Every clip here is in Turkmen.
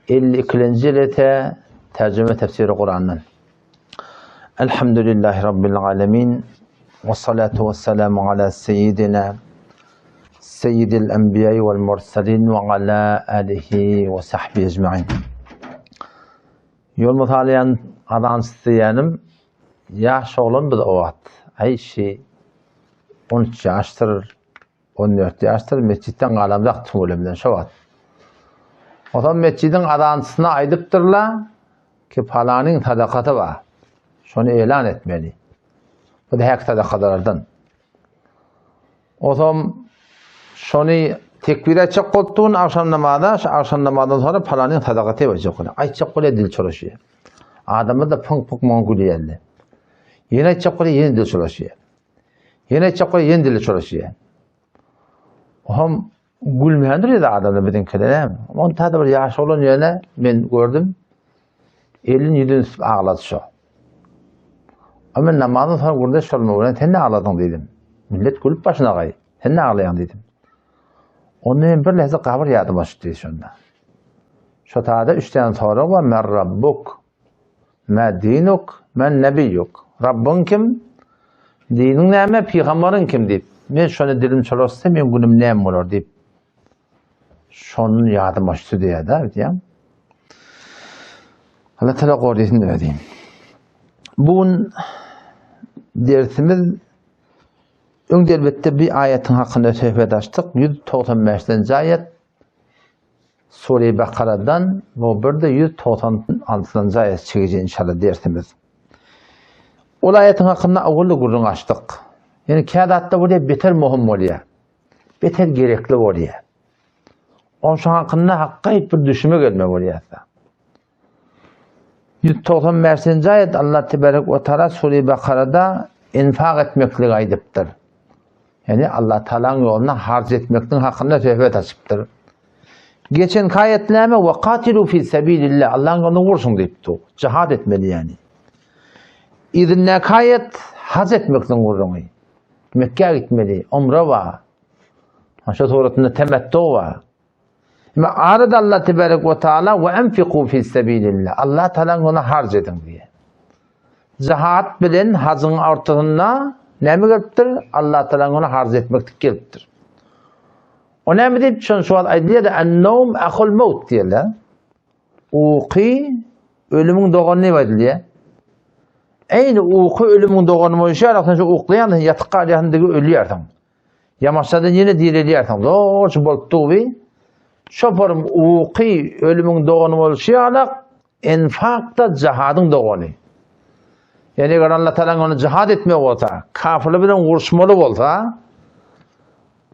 52-nji lete terjime tefsiri Kurandan. Elhamdülillahi Rabbil alemin. Ve salatu ve selamu ala seyyidina seyyidil enbiya'i vel mursalin ve ala alihi ve sahbihi ecma'in. Ýol mysalaýan azançysy diýýänim, ýaş oglan biz o wagt. Aý şi 13 ýaşdyr, 14 ýaşdyr, metjitden galamzak tüwelemden şo wagt. Onsoň metjidiň azançysyna aýdypdyrlar ki palanyň sadakasy bar. Şony elan etmeli. Bu da häk sadakalardan. Onsoň şony tekbir aýtjak bolupdygyn agşam namaza, şu agşam namazdan soňra palanyň sadaka diýip aýtjak bolýar. Aýtjak bolýar dil çolaşýar. Adamlar da pyňk-pyňk muňa gülýärler. Ýene aýtjak bolýar, ýene dil çolaşýar. Ýene aýtjak bolýar, ýene dili çolaşýar. Ohm gülmändir ýa adamlar biziňkiler hem. Onda da bir ýaş oglan ýöne men gördüm. Elini ýüzüni tutup aglady şo. Ama men namazdan soň gürleş şol bilen sen ne agladyň diýdim. Millet gülüp başyna gaý. Sen ne aglaýaň diýdim. Onda men bir lehze gabyr ýadyma düşdi şonda. Şo tada üç tane sorag bar. Men Rabbuk, me dinuk, men nebiyyuk. Rabbyň kim? Diniň näme? Pygambaryň kim diýip. Men şony dilim çolaşsa men günüm näme bolar diýip. Şonun ýadyma düşdi diýýär-de, diýýän. Allah Teala goraýsyn özi. Bu gün dersimiz öň elbetde bir aýatyň hakynda söhbet açdyk. 195-nji aýat Sure Bakaradan bu bir de 196-njy aýat çekiji inşallah dersimiz. Ol aýatyň hakynda awal gürrüň açdyk. Ýani kädatda bolýar beter möhüm bolýar. Beter gerekli bolýar. Oň hakynda hakgaýyp bir düşünme gelme bolýar. 195-nji aýat Allah tebarek we taala Sure Bakarada infak etmekligi aýdypdyr. Ýani Allah Taalanyň ýolunda harç etmekligiň hakynda söhbet açypdyr. Geçen aýat näme? Wa qatilu fi sabilillah. Allah'ın ýolunda urşuň diýipdi. Jihad etmeli ýani. Yzyndaky aýat hac etmekligiň gürrüňi. Mekgä gitmeli, umra bar. Şu suratynda temettu bar. Emma arada Allah tebarek we taala we enfiku fi sabilillah. Allah taala ona harç ediň diýýär. Jihad bilen hajyň ortasynda näme gelipdir? Allah taala ona harç etmeklik gelipdir. O näme diýip, şony şu wagt aýdylýar-da, en-nawm ahul maut diýýärler. Uky ölümiň dogany diýip aýdylýar. Eýni uky ölümiň dogany bolşy ýaly, sen şu uklaýansyň, ýatyp galýarsyň diýip ölýärsiň. Ýamaşsadan ýene direlýärsiň. Zorça bolup dugy. Şoparym uky ölümiň dogany bolşy ýaly, enfak da jahadyň dogany. Ýani eger Allah Taala ony jihad etmek bolsa, kafirler bilen uruşmaly bolsa,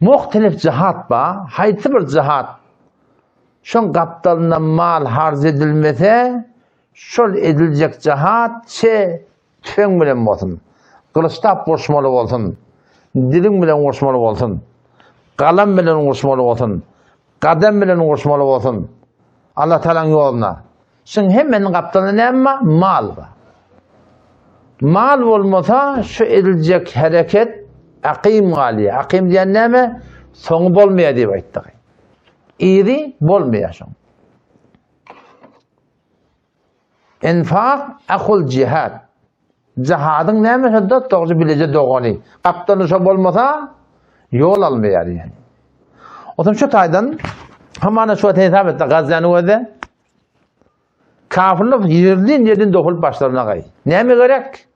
muhtelif jihad ba, haýsy bir jihad Şoň gapdalynda mal harç edilmese, şol ediljek jahat çe tüfeň bilen bolsun, gylyçlap uruşmaly bolsun, diliň bilen uruşmaly bolsun, galam bilen uruşmaly bolsun, gadam bilen uruşmaly bolsun, Allah Tagalaň ýoluna. Şuň hemmeniň gapdalynda näme bar? Mal bar. Mal bolmasa şu ediljek hereket akym galýar. Akym diýen näme? Soňy bolmaýar diýip aýtdyk. Yzy bolmaýar şoň. Enfak ahul jihad. Jihadyň näme şonda dogry bileje dogany. Gapdaly şo bolmasa ýol almaýar ýani. Otam şu taýdan hamana şu hesap etdi Gazany özi. Kafirler ýerden ýerden dokulyp başlaryna gaý. Näme gerek?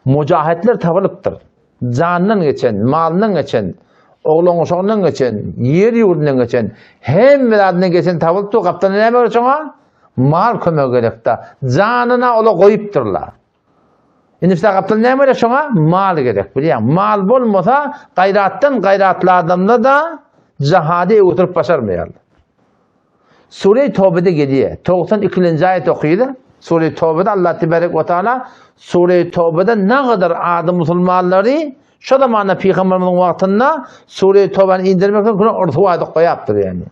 Mujahitler tapylypdyr. Jandan geçen, malyndan geçen, oglan uşagyndan geçen, ýer ýurdundan geçen, hemme zadyndan geçen tapylypdyr. Gapdalda näme gerek şoňa? Mal kömegi gerekde. Janyna ola goýupdyrlar. Indi işte gapdalda näme gerek şoňa? Mal gerek, bilýän. Mal bolmasa, gaýratdan gaýratly adamda da jihady öwürip başarmaýarlar. Sure-i Tobede gelýär. 92-nji aýat okydy. Sure-i Tobede Allah tebarek we taala Sure-i Tobede nägadar ady musulmanlary şo zamanda pygamberimiziň wagtynda Sure-i Tobany indirmek bilen günä ursu aýdy goýapdyr ýani.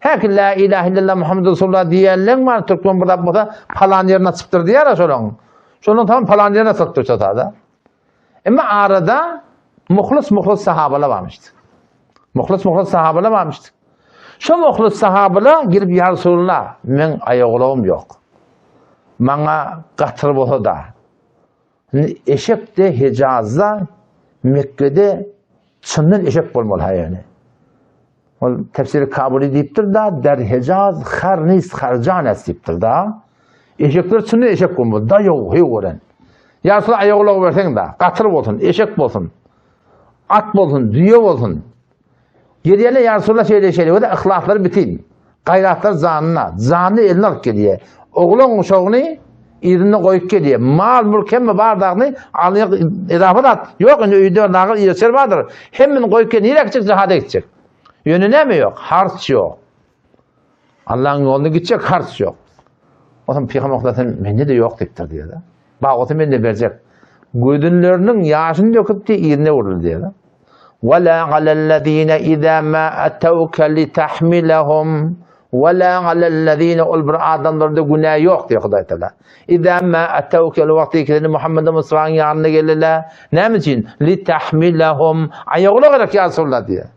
Häki la ilahe illallah Muhammed Resulullah diýenleň bar türkmen bir zat bolsa palan ýerine açypdyr diýär şolaň. Şonuň tam palan ýerine açypdyr şo sada. Emma arada muhlis muhlis sahabalar barmyşdy. Muhlis muhlis sahabalar barmyşdy. Şo muhlis sahabylar gelip ýa Resulullah, meň aýagulagym ýok. Maňa gatyr bolsa-da. Indi eşek-de Hejazda, Mekgede çyndan eşek bolmaly ha ýöne. Ol tefsiri Kabuli diýipdir da, der Hejaz har nis harjan es diýipdir da. Eşekler çyndan eşek bolmaly, da ýok, heý gören. Ýa Resulullah aýagulagy berseň da, gatyr bolsun, eşek bolsun, at bolsun, düýe bolsun. Gelýärler ýa Resulallah şeýle şeýle we yhlaslary bitin. Gaýratlar janyna, janyny eline alyp gelýär. Oglan uşagyny yzynda goýup gelýär. Mal mülk hemme bar dagyny alýar edafa zat. Ýok indi öýde nagyl ýeser bardyr. Hemmini goýup gel nirä gitjek jihada gitjek. Ýöne näme ýok? Harç ýok. Allaň ýoluna gitjek harç ýok. Onsoň Pygamber Hudaý mende-de ýok diýipdir diýýär. Bak olsa men-de berjek. Gözünleriniň ýaşyny döküp diýip yzyna öwrüldi diýýär. Wa la alallazina iza ma atawka litahmilahum wa la alallazina ol bir adamlarda günä ýok diýýär Hudaý Taala. Iza ma atawka wagty ki Muhammed Mustafanyň ýanyna geldiler. Näme üçin? Litahmilahum aýagyna gerek ýa Resulallah diýýär.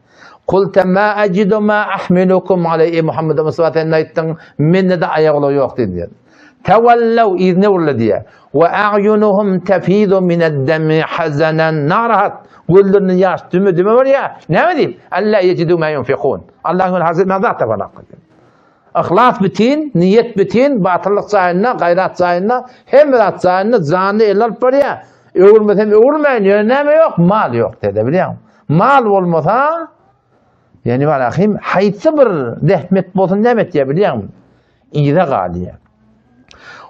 Kulte ma ajidu ma ahmilukum aleyh eý Muhammed Mustafa sen aýtdyň mende-de aýagulak ýok diýdi. Tewellaw yzyna öwrüldi diýýär. Wa a'yunuhum tefidu mined-demi hazanan narahat gözlerinden ýaş düme düme bolýar. Näme diýip? Alla yejidu ma yunfikun. Allahyň ýolunda harç etmäge zat tapanok. Yhlas bitin, niýet bitin, batyrlyk jaýynda, gaýrat jaýynda, hemme zat jaýynda janyny eline alyp barýar. Öwürmesem öwürmäýin, ýöne näme ýok? Mal ýok diýdi, bilýäňmi? Mal bolmasa, ýani barahym, haýsy bir zähmet bolsun näme etýär bilýäňmi? Yza galýar.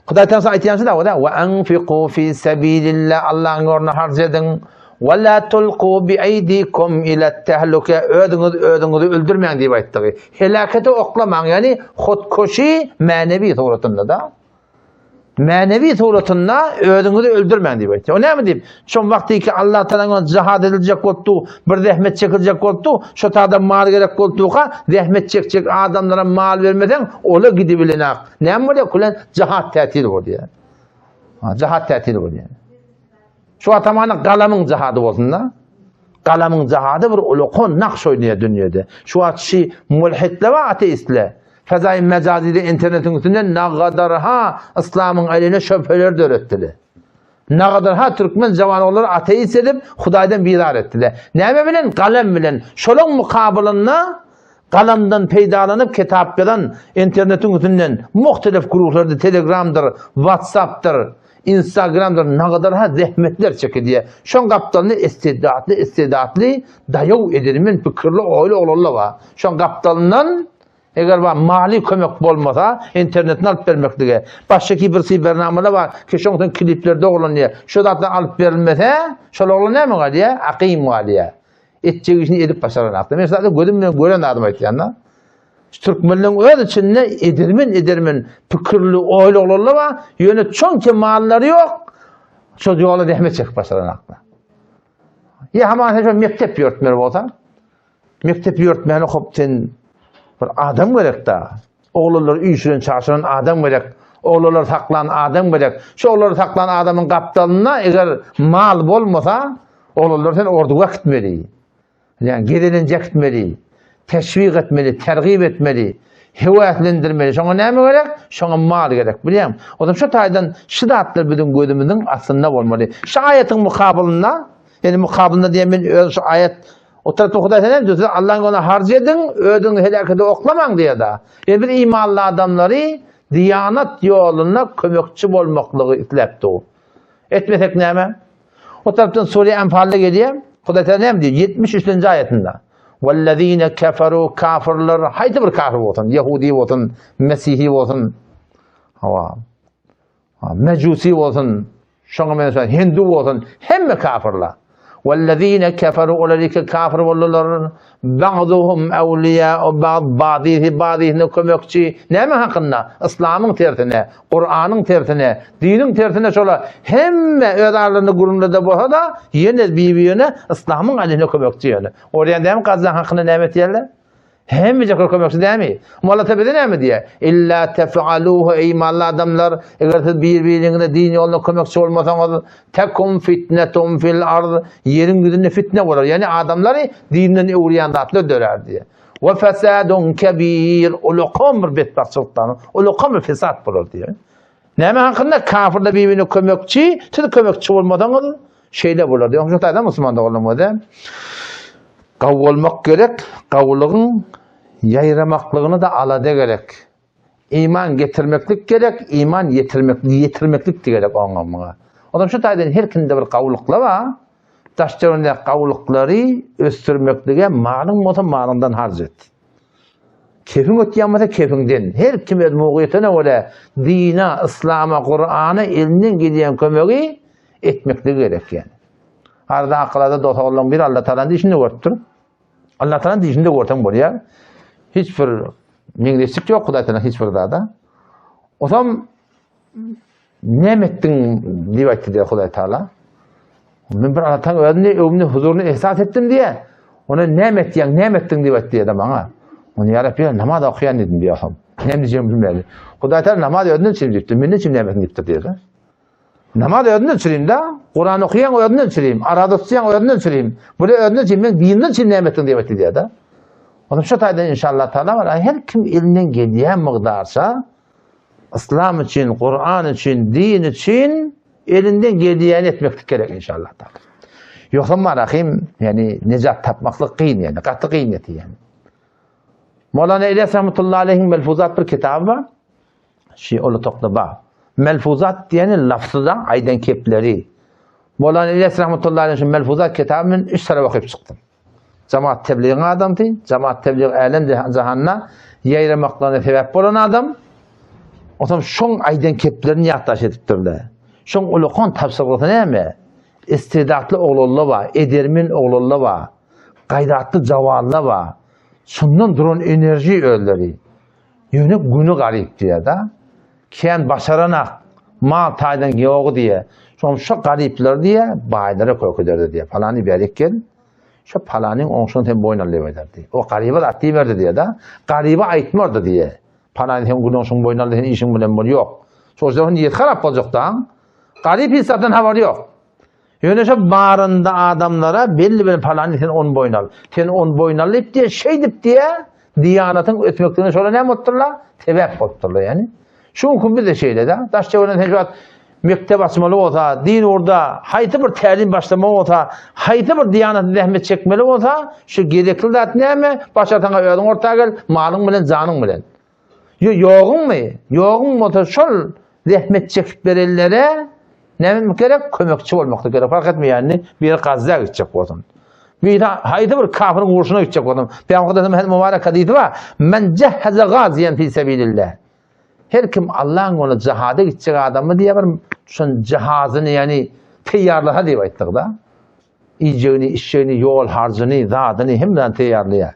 Hudaý Taala aýtýan şu da, "Wa anfiqu fi sabilillah" Allahyň ýolunda harç ediň. "Wa la tulqu bi aydikum ila tahluka" Özüňiz özüňizi öldürmäň diýip aýtdygy. Helakete oklamaň, ýagny hutkoşi mänewi suratynda da. Mänewi suratynda özüňizi öldürmäň diýip aýtdy. O näme diýip? Şol wagty ki Allah Taalanyň jihad ediljek bolupdy, bir zähmet çekiljek bolupdy, şo tada mal gerek bolupdyka, zähmet çekjek adamlara mal bermeseň, ola gidibilenak. Näme bolýar? Kulen jihad tätil bolýar. Ha, jihad tätil bolýar. Şu atamany galamyň jihady bolsun da. Galamyň jihady bir ulakon nakş oýnaýar dünýede. Şu wagt şi mulhitler we ateistler Fezaýy mejazide internetiň üstünde nagadarha yslamyň eline şöbheler döretdiler. Nagadarha türkmen jawanoglary ateist edip Hudaýdan bizar etdiler. Näme bilen? Galam bilen. Şolaň mukabylynda galamdan peýdalanyp kitap ýazan internetiň üstünden muhtelif guruhlarda Telegramdyr, Whatsappdyr, Instagramdyr nagadarha zähmetler çekilýär. Şoň gapdalynda istidatly istidatly daýaw edermen pikirli oýly oglanlar bar. Şoň gapdalyndan Eger bar maliý kömek bolmasa, internetini alyp bermeklige, başga kibir bernamalar bar, ki şoň üçin klipler dogrulanýar. Şo zatlar alyp berilmese, şol oglan näme galýar? Akym galýar. Etjek işini edip başaranakda. Men şu gözüm bilen gören zadymy aýtýan-da. Şu türkmenleň öz içinde edermen edermen pikirli oýly oglanlar bar, ýöne çonki mallary ýok. Şo ýola zähmet çekip başaranakda. Ýa haman sen şo mekdep ýörtmeli bolsaň, Mekdep ýörtmäne hop sen bir adam gerek-da. Oglanlary üýşüren çaşyran adam gerek. Oglanlary saklan adam gerek. Şu oglanlary saklan adamyň gapdalynda eger mal bolmasa, oglanlary sen orduga äkitmeli. Ýa gezelenje äkitmeli. Teşwik etmeli, tergip etmeli, höweslendirmeli. Şoňa näme gerek? Şoňa mal gerek, bilýäňmi? O zaman şu taýdan şu zatlar biziň gözümiziň astynda bolmaly. Şu aýatyň mukabylynda, ýani mukabylynda diýen men öz şu aýat O tarapda Hudaý sen hem siz Allah'ın ýoluna harç ediň, özüňizi helakete oklamaň diýýär-de. Ýa biz imanly adamlary diýanat ýolunda kömekçi bolmaklygy isläp dur. Etmesek näme? O tarapdan Sure Enfalda gelýär. Hudaý sen näme diýýär? 73-nji aýatynda. Wallazina kafaru kafirler, haýsy bir kafir bolsun, ýehudi bolsun, mesihi bolsun, hawa. Mejusi bolsun, şoňa meňzeş hindu bolsun, hemme kafirler. Wellezine keferu olar ki kafir boldular. Ba'duhum awliya'u ba'd ba'dihi ba'dihine kömekçi. Näme hakynda? Islamyň tersine, Kur'anyň tersine, diniň tersine şola hemme öz aralarynda gürrüňlerde bolsa-da, ýene bir-birine Islamyň aleyhine kömekçi ýöne. Orýan dämi Gazza hakynda näme etýärler? Hemmejek kömekçi dämi? Malata bize näme diýýär? Illa tef'aluhu eý imanly adamlar, eger siz bir-biriňize din ýolunda kömekçi bolmasaňyz, tekum fitnetun fil ard, ýeriň ýüzünde fitne bolar. Ýagny adamlary dinden öwürýän zatlar dörär diýýär. We fesadun kebir. Ulakan bir betbagtçylykdan, ulakan bir fesat bolar diýýär. Näme hakynda kafirler bir-birine kömekçi, siz kömekçi bolmasaňyz şeýle bolar diýýär. Şu taýdan musulman doganlarymyz gawy bolmak gerek, gawulygyň ýaýramaklygyny da alada gerek. Iman getirmeklik gerek, iman ýetirmek, ýetirmeklik de gerek oňa muňa. Ondan şu taýdan her kimde bir gawulyklar bar. Daş töweregindäki gawulyklary ösdürmeklige malyň bolsa malyňdan harç et. Kefiň ötýän bolsa kefiňden. Her kim öz mugyýetine görä dine, yslama, Kurana elinden gelýän kömegi etmekligi gerek ýani. Arada akylada dost oglanlaryň biri Allah Tagalanyň dişinde görüpdir. Allah Tagalanyň dişinde görseň bolýar. Hiç bir meňzeşlik ýok Hudaý Taala hiç bir zada. Osam näme etdiň diýip aýtdy diýär Hudaý Taala. Men bir Allah Taala özüni öwümni huzuryny ehsas etdim diýär. Ona näme etýäň, näme etdiň diýip aýtdy diýär maňa. Ony ýa Rabbi namaz okaýan diýdim diýär. Näme diýjegimi bilmedi. Hudaý Taala namaz özünden üçin diýipdir. Menden üçin näme etdiň diýipdir diýär. Namaz özünden çürim da, Kur'an okuýan özünden çürim, arada tutýan özünden çürim. Bu da özünden çürim, men dininden çürim näme etdiň diýip aýtdy diýär-de. Onuň şu taýdan inşallah taala var, her kim elinden gelýän mukdarça Islam üçin, Kur'an üçin, din üçin elinden gelýäni etmeklik gerek inşallah taala. Ýogsa marahim, ýani nejat tapmaklyk kyn ýani, gaty kyn ýeti ýani. Mawlana İlyas rahmetullahi aleyhiň Melfuzat bir kitaby bar. Şi ol otagda bar. Melfuzat diýeni lafzyda aýdan kepleri. Mowlana İlyas rahmetullahi aleyh şu Melfuzat kitabyny men üç sere okyp çykdym. Jamaat tebligiň adamsy, jamaat teblig älem jahanda ýaýramaklaryna sebäp bolan adam. Otam şoň aýdan keplerini ýatdaş edipdirler. Şoň ulakan tabşyrgysy näme? Istidatly oglanlar bar, edermen oglanlar bar, gaýratly jawanlar bar. Şundan duran enerji özleri. Ýöne güni garyp diýýär-de. Kän başaranak, mal taýdan ýogy diýýär. Şoň şo garyplar diýýär, baýlara kök ederdi diýýär. Palany bärik gel, şo palanyň oňşuny sen boýun al diýip aýdardy diýýär. O garyba zat diýmerdi diýýär-de. Garyba aýtmardy diýýär. Palany sen gün oňşuň boýun al, sen işiň bilen bol. Ýok. Şo ýerde niýeti harap boljakda. Garyp hiç zatdan habary ýok. Ýöne şo barynda adamlara belli bir palany sen on boýun al. Sen on boýun al diýip diýe, şeýdip diýe, diýanatyň ösmekligine şolar näme bolupdyrlar? Sebäp bolupdyrlar ýani. Şu gün bizde şeýle-de. Daş töwereginde sen şu wagt mekdep açmaly bolsa, din ugurda haýsy bir tälim başlamaly bolsa, haýsy bir diýanatda zähmet çekmeli bolsa, şu gerekli zat näme? Başarsaň özüň orta gel, malyň bilen, janyň bilen. Ýo, ýoguňmy? Ýoguň bolsa şol zähmet çekip berenlere näme gerek? Kömekçi bolmak gerek. Fark etmeýär indi biri Gazza gitjek bolsun. Biri haýsy bir kafiriň urşuna gitjek bolsun. Peygamber Efendimiz mübarek hadisi bar. Men jehheze gaziyen fi sebilillah. Her kim Allah'ın ýolunda jihada gitjek adamy diýe bir şun jihazyny ýani teýýarlasa diýip aýtdyk da. Iýjegini, içjegini, ýol harjyny, zadyny hemmesini teýýarlaýar.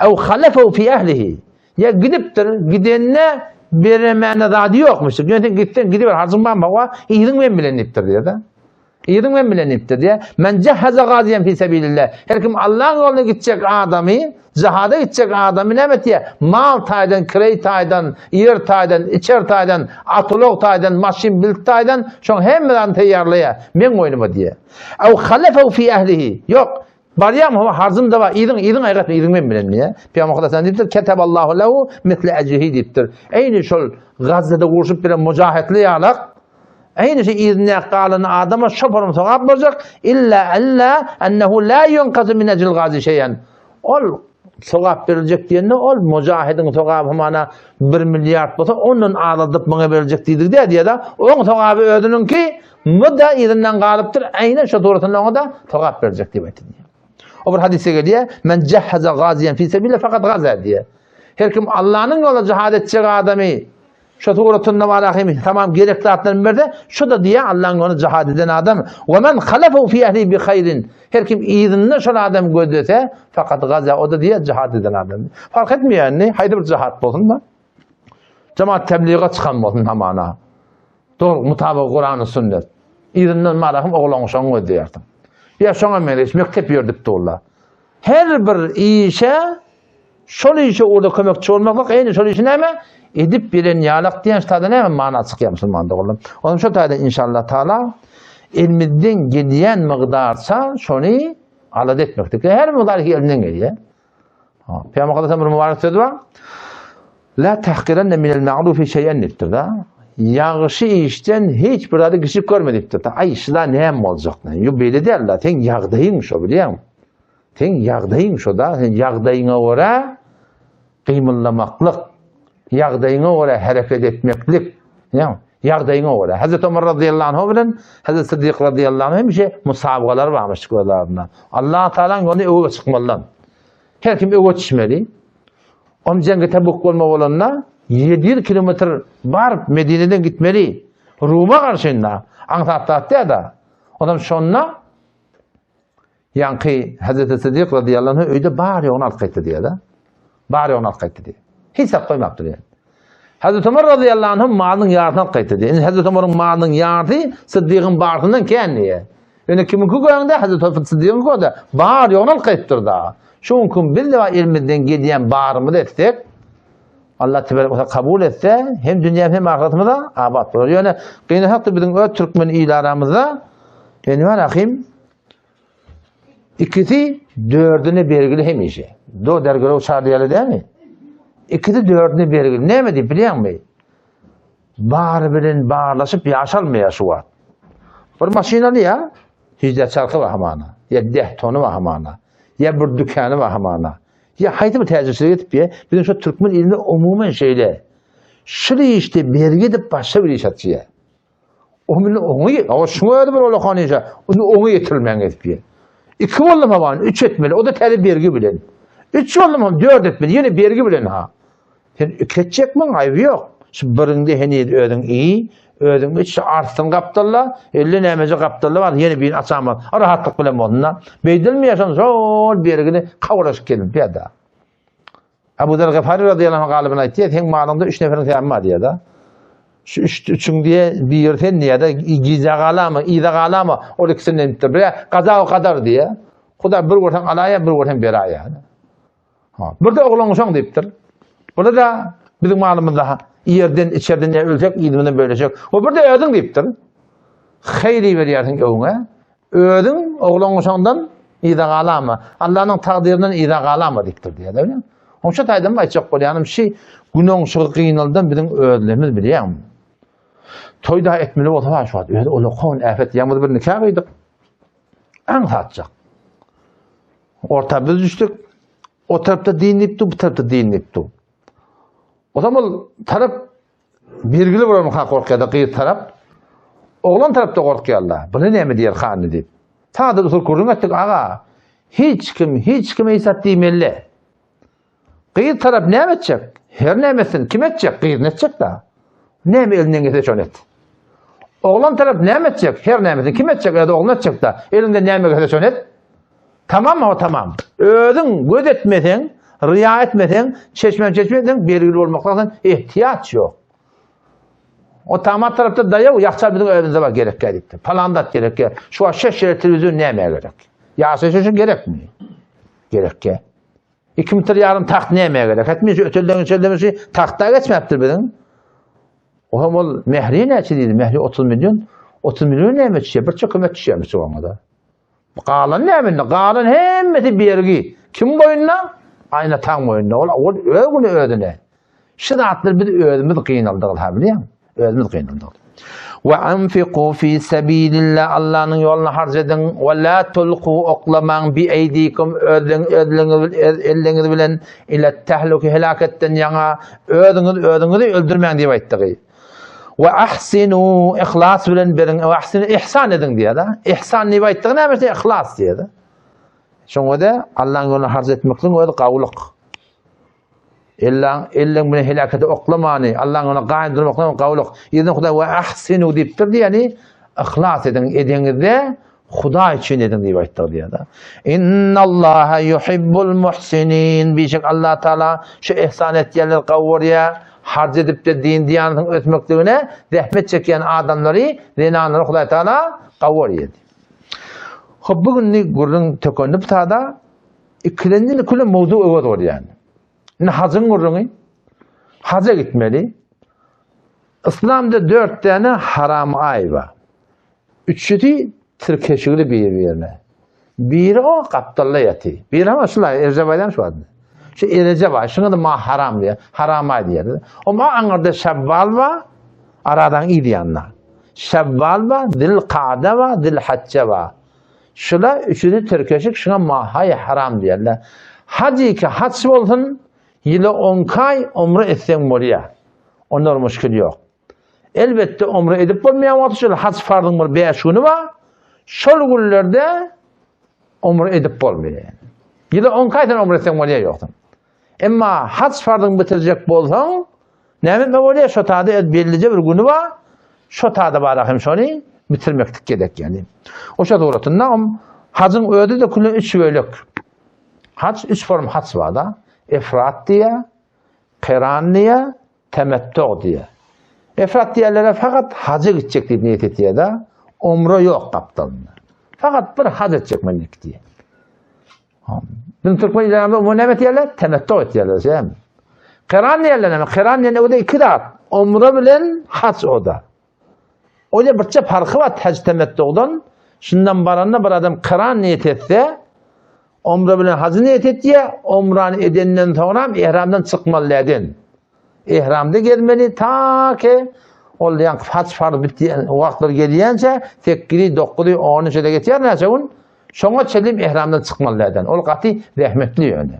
Ew halefu fi ehlihi. Ýa gidipdir, gidende beremäne zady ýokmuş. Ýöne sen gitseň gidiber, harjyň barmy? Hawa, yzyň men bilen diýipdir diýär-de. Yzyň men bilen diýipdir diýär. Men jahaza gaziyan fi sabilillah. Her kim Allahyň ýoluna gitjek adamy, jihada gitjek adamy näme etýär? Mal taýdan, kireý taýdan, ýer taýdan, içer taýdan, at-ulag taýdan, maşyn, bilt taýdan şoň hemme zadyny teýýarlaýar. Meň boýnuma diýär. Ew halefehu fi ehlihi. Ýok. Barýam hawa harzym da bar. Yzyň yzyň aýgatma yzyň men bilen diýä. Pygamber Hudaý diýipdir, Keteballahu lehu misle ecrihi diýipdir. Eýni şol Gazzada urşup bilen mujahitli ýalak. Eýni şu yzynda galan adama şo forum sogap boljak. Illa illa ennehu la yunqazu min ecril gazi şeyen. Ol sogap beriljek diýende ol mujahidiň sogaby mana 1 milliard bolsa ondan azaldyp muňa beriljek diýdik diýä diýä-de. Oň sogaby özüniňki Bu-da yzyndan galypdyr, aýnan şo suratynda oňa da sogap berjek diýip aýtdy diýýär. O bir hadysda gelýär, Men jahhaza gaziyan fi sabilillah fakat gaza diýýär. Her kim Allanyň ýolunda jihad etjek adamy şo suratynda barahim tamam gerek zatlaryny berse, şo da diýýär Allanyň ýolunda jihad eden adam. We men halafu fi ehli bi haýrin. Her kim yzynda şol adam gözlese, fakat gaza o da diýýär jihad eden adam. Fark etmeýär indi, haýsy bir jihad bolsun da. Jemaat tebliga çykan bolsun hamana. Dogry, mutabyk Kurany sünnet. Yzyndan marahym oglan şoň gözleýärsiň. Ýa şoňa meňzeş mekdep ýördüp durlar. Her bir işe şol işe ugrunda kömekçi bolmaklyk, eýni şol işi näme? Edip bilen ýalak diýen ştada näme mana çykýar musulman doganlar. Onuň şo taýdan inşallah taala elimizden gelýän mygdarça şony alada etmeklik. Her mygdar elinden gelýär. Peygamber Aleyhisselam bir mübarek sözü bar. La tahkirenne minel ma'rufi şey'en diýipdir da. Ýagşy işden hiç bir zady kiçik görme diýipdir. Aý, şuda näme boljak? Ýok, beýle däl-de. Seň ýagdaýyň şo, bilýäňmi? Seň ýagdaýyň şo da, sen ýagdaýyňa görä gymyldamaklyk, ýagdaýyňa görä hereket etmeklik, ýa ýagdaýyňa görä. Hazreti Omar radiyallahu anhu bilen Hazreti Siddik radiyallahu anhu hemişe musabagalar barmyş gözlerinde. Allah Taalanyň ýolunda öwre çykmalydan. Her kim öwe çişmeli. Om jeňge Tebuk bolma bolanda 700 kilometr baryp Medineden gitmeli. Ruma garşynda. Aňsat zat däl-de. Onam şonda Ýaňky Hazreti Siddik radiyallahu anh öýde bar ýoguny alyp gaýtdy diýýär-de. Bar ýoguny alyp gaýtdy diýýär. Hiç zat goýmapdyr diýýär. Hazreti Omar radiyallahu anh malynyň ýarysyny alyp gaýtdy diýýär. Indi Hazreti Omaryň malynyň ýarysy Siddigiň barsyndan kän diýýär. Ýöne kimiňki göňde Hazreti Siddigiň göňde bar ýoguny alyp gaýtdyr da. Şoň üçin biz de elimizden gelýän barymyzy etsek, Allah tebarek we kabul etse, hem dünýämiz hem ahyretimiz abat bolar. Ýöne gynansak-da biziň öz türkmen il aramyzda Enwer ahim İkisi dördüne bergili hemişe. Do dergele uçar diýeli dämi? İkisi dördüne bergili. Näme diýip bilýäňmi? Bary bilen barlaşyp ýaşalmaýar şu wagt. Bir maşyn alýar, hiç çarky bar hamana, ýa dehtony bar hamana, ýa bir dükany bar hamana. Ýa haýsy bir täjirçilik edip ýa, biziň şu türkmen ilinde umuman şeýle. Şu işde bergi edip başga bir iş açýar. O meni oňa, o şuňa özi bir olakan işe, onu oňa ýetirmän gezip ýer. Iki boldum hawan, üç etmeli, o da täze bergi bilen. Üç boldum ham, dört etmeli, ýene bergi bilen ha. Sen iki etjekmiň, aýby ýok. Şu biriňde heniz özüň iý, özüň iç, şu artsyn gapdalla, elle nämeje gapdalla bar, ýene birini açamaz. Rahatlyk bilen bolsun-da. Beýdilmeýär şol, şol bergini kawraşyp gelip ýa-da. Abu Zer Gafari radıyallahu anh galybyny aýtýar, seň malyňda üç neferiň sebäbi bar diýýär-de. Şu üç, üçüň diýe, biri sen diýýär-de, gijä galama, yza galama, ol ikisini diýipdir. Bir gaza we kadar diýýär. Huda bir görseň alaýar, bir görseň beraýar. Ha, bir de oglan uşaň diýipdir. Burada da biziň malymyzda ýerden, içerden ýa ölsek, yzymyzdan bölüşek. O bir de özüň diýipdir. Haýry berýärsiň öňe. Özüň oglan-uşaňdan yza galama. Allanyň takdyryndan yza galama diýipdir diýýär. Öyle. Oňça taýdan aýtjak bolýanym şi günüň şu gynaldan biziň özlerimiz bilýäňmi? Toý da etmeli bolsa bar şu wagt. Özi ulakon äpet ýaňy bir nikah gyýdyk. Aňsatjak. Orta biz düşdük. O tarapda din diýipdi, bu tarapda din diýipdi. O zaman tarap Belgili bolanka gorkýar-da gyz tarap. Oglan tarap-da gorkýar-da. Buny näme diýer hany diýip. Sada usul gürrüň etdik, aga. Hiç kim, hiç kime hiç zat diýmeli. Gyz tarap näme etjek? Her näme etsin, kim etjek? Gyz ne etjek-da? Näme elinden gelse şony et. Oglan tarap näme etjek? Her näme etsin, kim etjek? Ýa-da oglan etjek-da. Elinden näme gelse şony et. Tamam o tamam. Özüň göz etmeseň, riýa etmeseň, çeşmem çeşme etseň belgili bolmakdan ehtiýaç ýok. O tamat tarapda daýaw ýakça biziň özümizde bar gerekkä diýipdir. Palan zat gerekkä. Şu wagt şeş şeýle telewizion nämä gerek? Ýaşaýyş üçin gerekmi? Gerekkä. 2 metr ýarym tagt nämä gerek? Hetmi şu ötelden içerden şu tagtda geçmäpdir biziň. O hem ol mehri näçe diýdi? Mehri 30 million. 30 million näme düşýär? Bir çökemek düşýärmiş oňa-da. Galan näme indi? Galan hemmesi bergi. Kim boýnuna? Aýnataň boýnuna. Ol ol öz güni özüne. Şu zatlar biz özümiz gynaldyk, ha bilýäňmi? Özümiz gynaldyk. Wa anfiqu fi sabilillah Allah'yň ýoluna harç ediň. Wa la tulqu oklamaň bi eydikum özüň özüňiz elliňiz bilen ila tahluki helaketden ýaňa özüňiz özüňizi öldürmäň diýip aýtdygy. We ahsinu ihlas bilen beriň. We ahsinu ihsan ediň diýýär-de. Ihsan diýip aýtdygy näme şe ihlas diýýär-de. Şoňa da Allah'yň ýoluna harç etmekligiň özi gawulyk. Elleň elleň bilen helakete oklamany, Allah'yň ýoluna gaýym durmaklygyň gawulyk. Ýene Hudaý we ahsinu diýipdir diýeni ihlas ediň edeňizde Hudaý üçin ediň diýip aýtdy diýýär. Innallaha yuhibbul muhsinin. Bişek Allah Taala şu ihsan etýänleri gowy görýär. Harç edip-de din diýanyň ösmekligine zähmet çekýän adamlary, zenanlary Hudaý Taala gowy görýär. Hop bu günni gürrüň tökenip sada ikilenji küle mowzu öwez bolýar. Indi hajyň gürrüňi. Haja gitmeli. Islamda dört tane haram aý bar. Üçüsi tirkeşigli bir-birine. Biri o gapdalda ýaty. Biri hem şulay, Erjep aýdan şu adny. Şu Erejep aýy, şuňa da ma haram diýýär. Haram aý diýýär. O ma aňyrda Şewwal bar, aradan yz ýanynda. Şewwal bar, Zilkade bar, Zilhajje bar. Şula üçüsi tirkeşik şuňa mahaý haram diýerler. Haj iki haç bolsun, ýyla onki aý umra etseň bolýar. Onda bir muşkil ýok. Elbetde umra edip bolmaýan wagty şol haç farzyň bir 5 güni bar. Şol günlerde umra edip bolmaýar. Ýyla onki aý sen umra etseň bolýar ýogsa. Emma haç farzyňy bitirjek bolsaň, näme etmek bolýar? Şo tada öz bellije bir güni bar. Şo tada bara hem şony bitirmeklik gerek ýani. Oşa suratynda om hajyň özi de küle üç bölek. Haç üç form haç bar da. Efrat diýe, Keran diýe, Temettu diýe. Efrat diýenlere fakat haja gitjek diýip niýet etýär da, umra ýok gapdalynda. Fakat bir hac etjek men diýe. Bizim türkmen ilerinde umumy näme etýärler? Temettu etýärler, şeýle. Keran diýerler näme? Keran diýen o-da iki zat. Umra bilen hac o-da. O-da birçe parky bar hac temettudan. Şundan baranda bir adam keran niýet etse, umra bilen hajy niýet etýär, umrany edenden soňra ihramdan çykmaly däden. Ihramda gezmeli ta ki ol ýaňky hac farz bitýän wagtlar gelýänçä 8-i, 9-y, 10-y şeýle geçýär näçe gün. Şoňa çenli ihramdan çykmaly däden. Ol gaty zähmetli ýöne.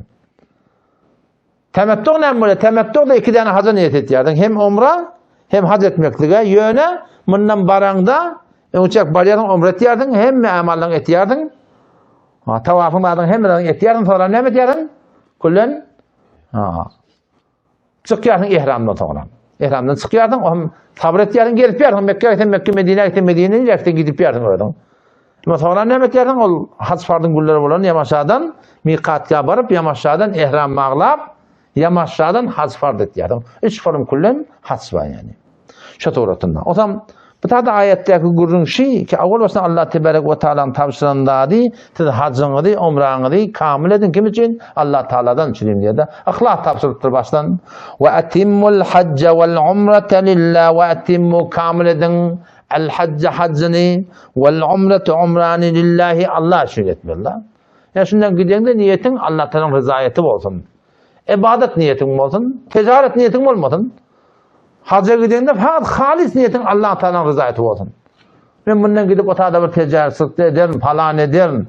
Temettu näme bolýar? Temettu da iki däne haja niýet etýärdiň. Hem umra, hem hac etmeklige. Ýöne mundan baraňda öňçek barýarsyň, umra etýärdiň, hemme amallaryňy etýärdiň. Ha, tawafyň zadyň hemmelerini etýärdiň, soňra näme etýärdiň? Küllen ha. Çykýarsyň ihramdan soňra. Ihramdan çykýarsyň, o hem sabr etýärsiň, gelip ýarsyň, Mekge gitseň Mekge, Medine gitseň Medine, gitseň gidip ýarsyň özüň. Emma soňra näme etýärsiň? Ol hac farzyň günleri bolan ýamaşadan miqatga baryp, ýamaşadan ihram baglap, ýamaşadan hac farz etýärsiň. Üç form küllen hac bar ýani. Şu suratynda. O zaman bu tada aýatdaky gürrüň şi ki awal başdan Allah tebarek we taalanyň tabşyran zady siz hajyňyzy, umraňyzy kamil ediň kim üçin? Allah Taaladan üçin diýdi. Yhlas tabşyrypdyr başdan. We atimmul hajja wal umrata lillah we atimmu kamil ediň al hajja hajjyny wal umrata umrany lillahi Allah üçin etmeli. Ya şundan gideňde niýetiň Allah Taalanyň ryzaýaty bolsun. Ibadat niýetiň bolsun, ticaret niýetiň bolmasyn. Haja gidende fakat halis niýetiň Allah Taalanyň ryzaýaty bolsun. Men mundan gidip otada bir ticaretçilik ederin, falan ederin.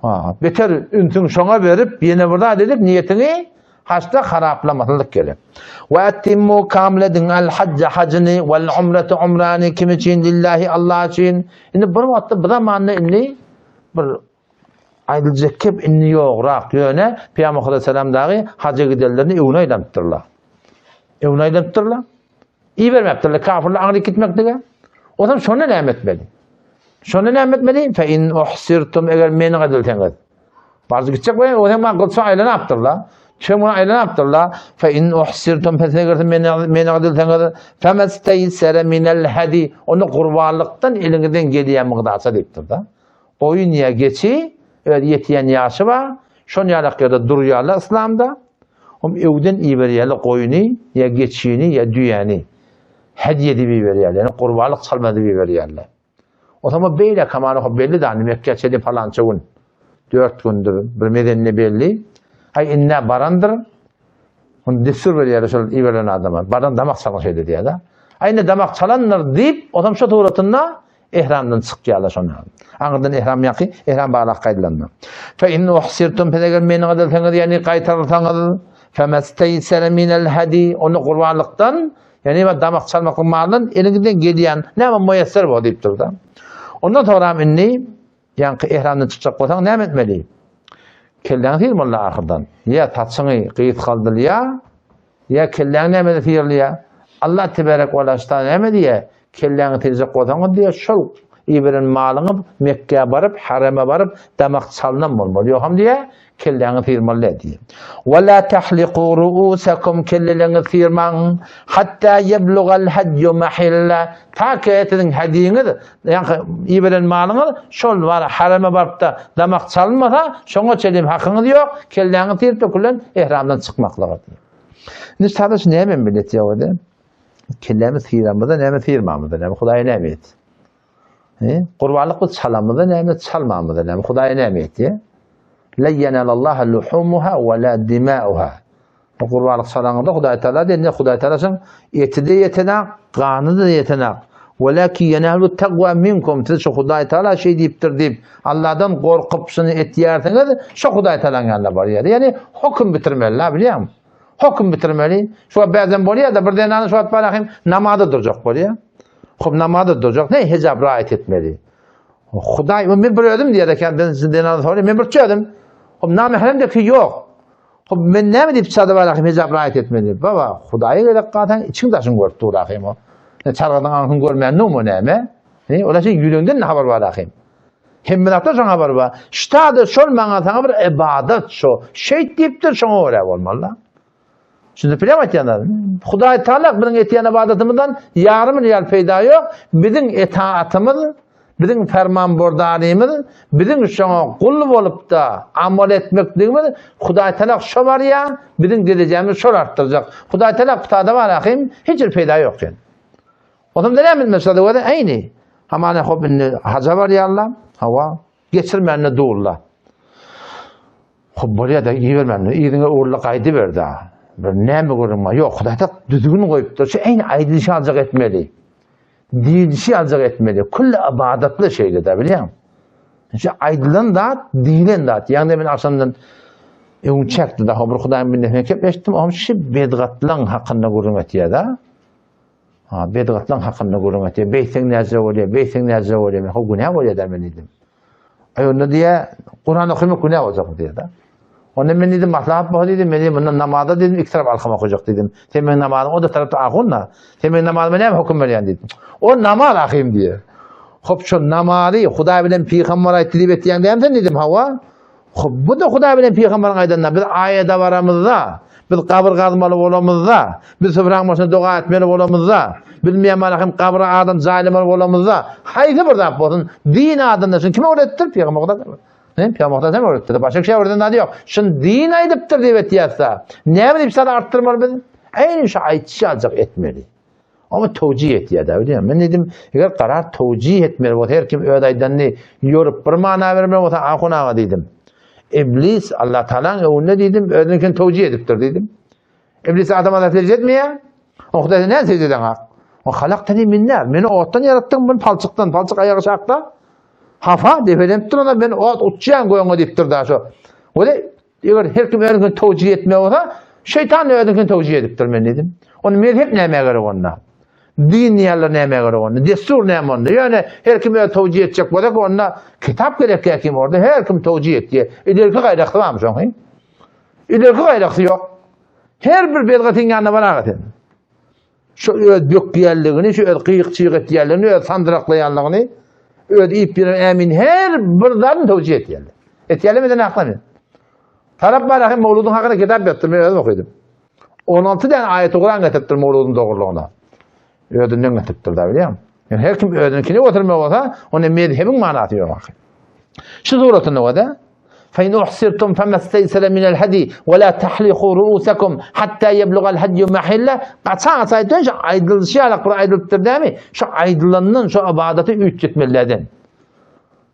Ha, beter ünsüň şoňa berip, ýene bir zat edip niýetiňi haçda haraplamaslyk gerek. Wa atimmu kamil ediň al hajja hajyny wal umrata umrany kim üçin lillahi Allah üçin. Indi bir wagtda bir zamanda indi bir Aýdyljak gep indi ýograk, ýöne Pygamber aleyhisselam dagy haja gidenlerini öwüne aýlanypdyrlar. Öwüne aýlanypdyrlar. Ibermepdirler kafirler aňryk gitmeklige. Otam şonda näme etmeli? Şonda näme etmeli? Fe in uhsirtum eger meni edilseňiz. Barjy gitjek we o hem gylça aýlanypdyrlar. Çömüne aýlanypdyrlar. Fe in uhsirtum eger meni meni edilseňiz femesteysere minel hadi. Onu gurbanlykdan eliňizden gelýän mygdarça diýipdir-da. Goýun ýa geçi öz ýetýän ýaşy bar, şon ýalak ýerde durýarlar yslamda. Hom öwden iberýärler goýuny ýa geçini ýa düýäni. Hediýe diýip iberýärler, ýagny gurbanlyk çalma diýip iberýärler. Onsoň beýle kamany hop belli da, Mekgä çenli palança gün, 4 gündür, bir mezende belli. Aý indi barandyr. Onu dessur berýärler şol iberilen adama. Baran damak çalan şeýle diýýär-de. Aý indi damak çalandyr diýip, onsoň şo suratynda Ihramdan çykýarlar şonda. Aňyrdan ihram ýaky, ihram baglap gaýdylanda. Fe in uhsirtum pes eger meni edilseňiz, ýagny gaýtarylsaňyz, femesteýsere minel hadi, onda gurbanlykdan, ýagny we damak çalmaklyk maldan eliňizden gelýän näme muýesser bor diýipdir-de. Ondan soňra indi ýaňky ihramdan çykjak bolsaň näme etmeli? Kelläňi syrmaly ahyrdan. Ýa saçyňy gysgaldylýar, Ýa kelläň nämede syrylýar? Allah teberek we taala näme diýýär? Kelläňi syrjak bolsaňyz diýýär, şol iberen malyňyz Mekgä baryp, hareme baryp, damak çalynan bolmaly. Ýogsam diýýär, kelläňi syrmaly däl diýýär. Wa la tahliqu ru'usakum kelleleňizi syrmaň, hatta yeblugal hajju mahilla. Ta ki siziň hadiňiz, ýagny iberen malyňyz şol bar hareme baryp-da damak çalynmasa, şoňa çenli hakyňyz ýok, kelläňizi syryp dökülen ihramdan çykmaklyga diýýär. Indi sadaş näme millet ýa-da? Kellämiz syramyzda näme syrmamyzda näme Hudaý näme et? He? Gurbanlyk biz çalamyzda näme çalmamyzda näme Hudaý näme etýär? Le yenalallaha luhumuha we la dimauha. Bu gurbanlyk çalaňyzda Hudaý Taala diýen, ne Hudaý Taala şoň eti-de ýetenak, gany-da ýetenak. Welakin yenalu takwa minkum. Siz şu Hudaý Taala şeý diýipdir diýip, Allahdan gorkup şuny etýärsiňiz, şo Hudaý Taalanyň ýanyna barýar. Ýagny höküm bitirmeli, la bilýäňmi? Höküm bitirmeli. Şu wagt bäzem bolýar-da, bir zenany şu wagt barahym namaza durjak bolýar. Hop namaza durjak, ne hijab raýat etmeli. Hudaý, men bir özüm diýer eken, ben zenany soraýyn, men bir çözüm. Hop namährem de ki ýok. Hop men näme diýip çadyr barahym hijab raýat etmeli. Baba, Hudaýa gerek galsaň içiň daşyň görüp dur ahym o. Ne çargadyň aňsyny görmän nowmy näme? Ne, ola sen ýüregiňden ne habar bar ahym? Hemme zatdan şoň habar bar. Ştada şol maňa saňa bir ibadat şo. Şeýt diýipdir şoňa görä bolmaly. Şimdi bilem aýtýanlar. Hudaý Taala biziň etýän ibadatymyzdan ýarym real peýda ýok. Biziň etaatymyz, biziň fermanbordarymyz, biziň şoňa gul bolup-da amal etmekligimiz Hudaý Taala şo barýa, biziň derejämizi şol artdyrjak. Hudaý Taala putada bar ahym, hiç bir peýda ýok ýen. Ondan näme bilmez şada göre eýni. Hamana hop indi haja barýarlar. Hawa, geçirmände durlar. Hop bolýa-da ibermände yzyňa öwrüle gaýdyber-da. Bir näme görüň bar? Ýok, Hudaý tak düzgün goýupdyr. Şu eýni aýdylyşy aljak etmeli. Diýilişi aljak etmeli. Külli ybadatly şeýle-de bilýäň. Şu aýdylan zat, diýilen zat. Ýagny men agşamdan öň çekdi daha bir Hudaýyň bendesine kepleşdim. Oňam şu bedgatlaň hakynda gürrüň etýär-de. Ha, bedgatlaň hakynda gürrüň etýär. Beýtseň näce bolýar, beýtseň näce bolýar. Men ho günä bolýar-da men diýdim. Aý onda diýä, Kuran okamak günä boljakmy diýýär-de. Onda men diýdim, maslahat bolsa diýdim, men mundan namaza diýdim, iki tarap alkam okajak diýdim. Sen meň namazyň o da tarapda ahun-da. Sen meň namazyma näme höküm berýän diýdim. O namaz ahym diýýär. Hop şo namazy Hudaý bilen pygamber aýtdy diýip etýäň dämi sen diýdim, hawa. Hop bu da Hudaý bilen pygamberiň aýdanyna biz aýada baramyzda, biz gabyr gazmaly bolamyzda, biz süfraň başyna doga etmeli bolamyzda, biz miýamalahym gabra adam jaýlamaly bolamyzda, haýsy bir zat bolsun, din adynda şuny kim öwretdir? Pygamber Hudaý. Ne? Pygamber Hudaý öwretdi. Başga kişi öwreden zady ýok. Şun din aýdypdyr diýip etýärse, näme diýip sada artdyrmaly biz? Eýni şu aýtşy aljak etmeli. Ama towjih etýär da bilýän. Men diýdim, eger karar towjih etmeli bolsa, her kim öz aýdanyny ýorup bir mana bermeli bolsa, ahun aga diýdim. Iblis Allah Taalanyň öňünde diýdim, özüniňkini towjih edipdir diýdim. Iblis adam ala secde etmeýär. O Hudaýa näme secde eden hak? O halaktani min nar. Meni otdan ýaratdyň, men palçykdan, palçyk aýagy şakda. Hafa depelenip duran men ot uçýan göňe diýipdir da şo. Wele Eger her kim özüniňkini towjih etmek bolsa, şeýtan özüniňkini towjih edipdir men diýdim. Onda mezhep nämä gerek onda? Din diýýärler nämä gerek onda? Dessur näme onda? Ýöne her kim öz towjih etjek bolsa, onda kitap gerek kim orada her kim towjih etýär. Ilerki gaýraksy barmy şoň? Ilerki gaýraksy ýok. Her bir bedgatyň ýanyna baraga sen. Şu öz bökýänligini, şu öz gyýyk-çyýyk etýänligini, öz sandyraklaýanlygyny, öz iýip ýören ämin her bir zadyny towjih etýärler. Etýärler menden aklany. Tarap bar ahim mawludyň hakyna kitap ýazdyr, men özüm okydym. 16 däne aýaty Kuran getiripdir mawludyň dogrulygyna. Özünden getiripdir da bilýän. Yani her kim özüninkini götürmek bolsa, onda mezhebiň manasy ýok ahy. Şu suratynda bolsa, Fe in uhsirtum femasteysere minel hedi ve la tahliku ruusakum hatta yeblugal hedyu mahille. Gaça-gaça aýtýan şu aýdylyşy ýalak bir aýdylypdyr dämi? Şu aýdylandan şu ybadaty üýtgetmelilerden.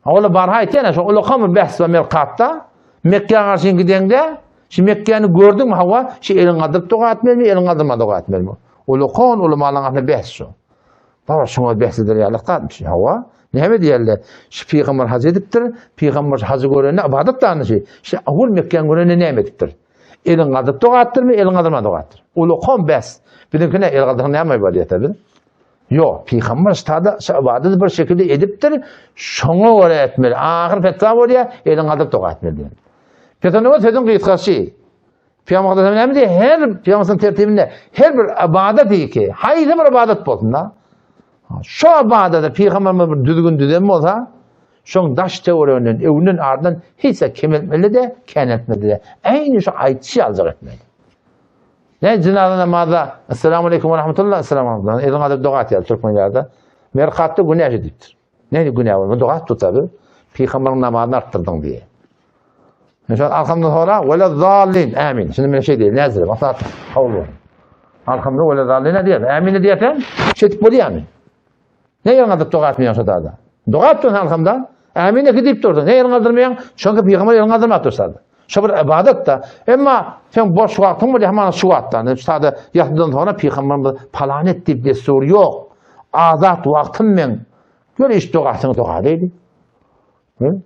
Ola barha aýtýan şu ulakam bir bähs bar Merkatda. Mekgä garşy gideňde, şu Mekgäni gördüňmi hawa, şu eliň galdyryp doga etmelimi, eliň galdyrman doga etmelimi? Ulakan ulamalaryň arasynda bähs şu. Baba şuňa bäs eder ýaly zatmyş. Hawa. Näme diýerler? Şu pygamber haj edipdir. Pygamber hajy görende ybadat dany şu. Şu awul Mekgäni görende näme edipdir? Elin galdyryp doga etdirmi, elin galdyrman doga etdir. Ulakan bäs. Biziňki ne? El galdyryp näme ibadet biz? Ýok, pygamber ştada şu ybadat bir şekilde edipdir. Şoňa görä etmeli. Ahyr fetwa bolýar, elin galdyryp doga etmeli diýen. Fetwa sözüň gysgasy. Pygamber Aleyhisselam näme diýýär? Her Pygamberimiziň tertibinde her bir ybadat ki, haýsy bir ybadat bolsun da, şu ybadada Pygamberimiz bir düzgün düzen bolsa, şoň daş töwereginden, öňünden, ardyndan hiç zat kemeltmeli de, käneltmeli de. Äýni şu aýtşy aljak etmeli. Ne jynaza namazda Esselamu aleýkum we rahmetullah, Esselamu aleýkum. Eliň alyp doga etýär türkmenlerde. Merkatda günä edipdir. Näme günä bolma doga tutady. Pygamberiň namazyny artdyrdyň diýe. Mesela arkamdan sonra wele zallin amin. Şimdi men şey diýeyim, näzir, maslahat kabul bolsun. Arkamda wele zallin diýer. Amin diýersen, şeýdip bolýarmy? Ne ýaňadyp doga etmeýän şo dada? Doga etmeýän arkamda. Ämin eki diýip dursun. Ne elini galdyrmaýaň? Çünki pygamber elini galdyrmap dursa. Şu bir ibadat da. Emma sen boş wagtyň bolýar, hamana şu wagtdan. Sada ýatydan soňra pygamberimiz palan et diýip destur ýok. Azat wagtym men. Gör iş dogasyny doga diýdi.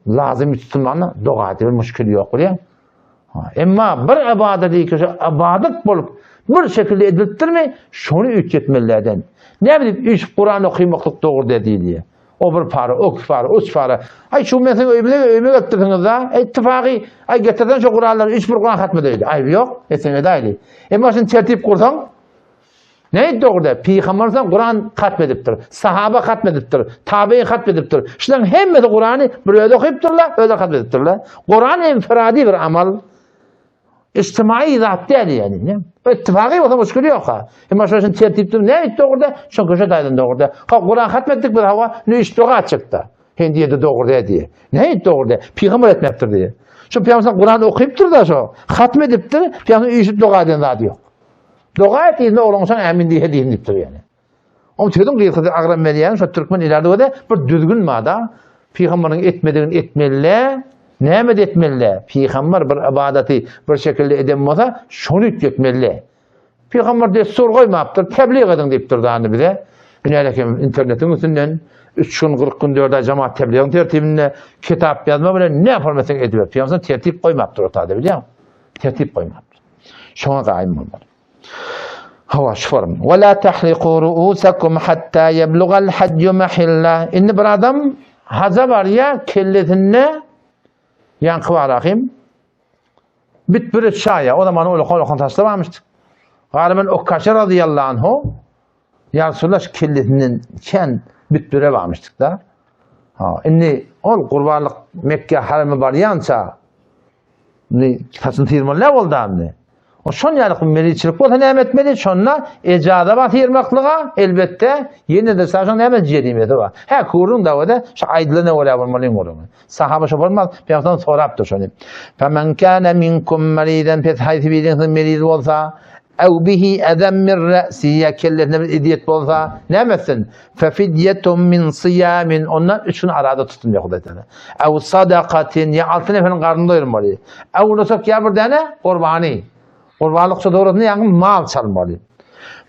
Lazym tutulmanda doga diýip müşkil ýok bilýän. Emma bir ibadat diýip şu ibadat bolup bir şekilde edilipdirmi, şony üýtgetmelilerden. Näme diýip üýşüp Kuran okamaklyk dogry diýilýär. O bir para, o iki para, üç para. Aý şu men siziň öýüme öýüme gelipdirsiňiz da. Ittifagy, aý getirsen şu Kuranlary üç bir Kuran hatma diýdi. Aýby ýok, etseň edäýli. Emma şuny tertip gursaň, Ne dogry da? Pygamber sen Kuran hatm edipdir. Sahaba hatm edipdir. Tabiin hatm edipdir. Şularyň hemmesi Kurany bir özi okypdyrlar, özi hatm edipdirler. Kuran infiradi bir amal. Ijtimai zat däl ýani. Ittifagy bolsa müşkil ýok ha. Emma şo üçin tertipli ne dogry da? Şo köşe taýdan dogry da. Ha Kuran hatm etdik biz hawa, ne iş doga çykdy. Hen diýdi dogry dä diýe. Ne dogry dä? Pygamber etmekdir diýe. Şu pygamber Kuran okypdyr da şo. Hatm edipdir, pygamber üýşüp doga eden zady ýok. Doga et diýende ogluň soň ämin diýe diýin diýipdir ýani. Oň sözüň gysgasy agram berýän şo türkmen ileride göze bir düzgün bar-da. Pygamberiň etmedigini etmeli, näme de etmeli? Pygamber bir ybadaty bir şekilde eden bolsa, şony üýtgetmeli. Pygamber dessur goýmapdyr, tebliğ ediň diýipdir dany bize. Ine hem internetiň üstünden 3 gün 40 gün 4 aý jemaat tebliğiň tertibinde kitap ýazma bilen ne formasyny ediber. Pygamber tertip goýmapdyr o taýda bilýäň. Tertip goýmapdyr. Şoňa gaýym bolmaly. Hawa, şu form. Ve la tahliqu ru'usakum hatta yeblugal hajju mahilla. Indi bir adam haja barýar, kellesinde ýaňky bar ahim. Bit bir çaýa, o zaman ol holakan saçlar barmyş. Galyban Okkaşa radıyallahu anhu Ya Resulallah şu kellesinden çen bit bire barmyşdyk da. Ha, indi ol gurbanlyk Mekke haramy barýança Indi saçyny syrmaly näme boldy indi? O şon ýaly bir meriçilik bolsa näme etmeli? Şonda ejaza bar syrmaklyga, elbetde, ýene de şoň näme jerimesi bar. Hä, gürrüň dawada şu aýdylana görä bolmaly gürrüň. Sahaba şo bolmaz, Pygamberden sorapdyr şony. Femen kana minkum maridan pes haýsy biriňiz meriz bolsa, ew bihi azam min ra'si ýa kellesine bir ezýet bolsa, näme etsin? Fefidyetun min siyamin ondan üç gün arada tutun diýýär Hudaý Teala. Ew sadakatin ýa altyn neferiň garnyny doýurmaly. Ew nusuk ýa bir däne gurbany. Gurbanlyk şu dogrusynda ýagny mal çalmaly.